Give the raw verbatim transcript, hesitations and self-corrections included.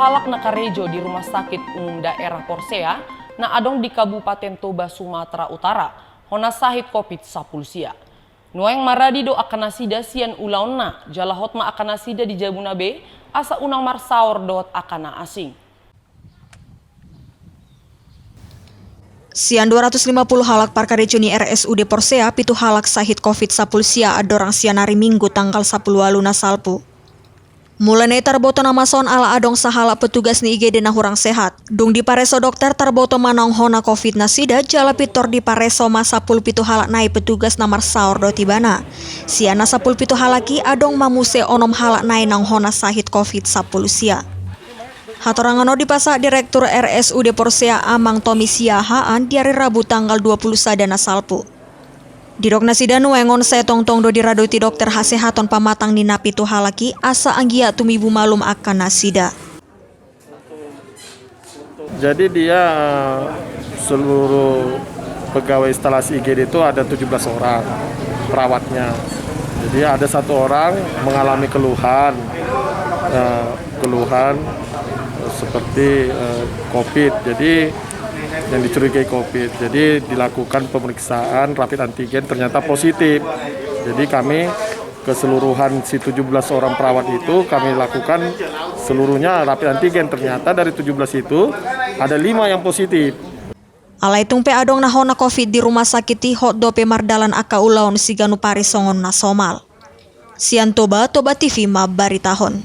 Halak na karejo di Rumah Sakit Umum Daerah Porsea na adong di Kabupaten Toba, Sumatera Utara, hona sahit covid sampulu sia. Nuaeng maradi do angka nasida sian ulaonna, jala hot ma angka nasida di jabuna be, asa unang marsaor dohot angka na asing. Sian dua ratus lima puluh halak parkarejo ni R S U D Porsea, pitu halak sahit covid sampulu sia andorang sian ari Minggu tanggal sampulu ualu na salpu. Mulai na i tarboto na masa on ala adong sahalak petugas ni I G D na hurang sehat. Dung dipareso dokter, tarboto ma naung hona covid nasida, jala pintor dipareso ma sampulu pitu halak nai petugas na marsaor dohot ibana. Sian na sampulu pitu halak i adong ma muse onom halak nai naung hona sahit covid sampulu sia. Hatorangan on dipasahat Direktur R S U D Porsea Amang Tomi Siahaan di ari Rabu tanggal dua puluh sada na salpu. Didok nasida, nuaeng on sai tongtong do diradoti dokter hasehaton pamatang ni na pitu halak i, asa anggiat tumibu malum angka nasida. Jadi dia, eh, seluruh pegawai instalasi I G D itu ada tujuh belas orang perawatnya. Jadi ada satu orang mengalami keluhan, eh, keluhan, eh, seperti, eh, covid. Jadi yang dicurigai covid. Jadi dilakukan pemeriksaan rapid antigen, ternyata positif. Jadi kami keseluruhan si tujuh belas orang perawat itu kami lakukan seluruhnya rapid antigen. Ternyata dari tujuh belas itu ada lima yang positif. Alai tung pe adong na hona covid di rumah sakit i, hot dope mardalan angka ulaon siganup ari songon na somal. Sian Toba, Toba T V mambaritahon.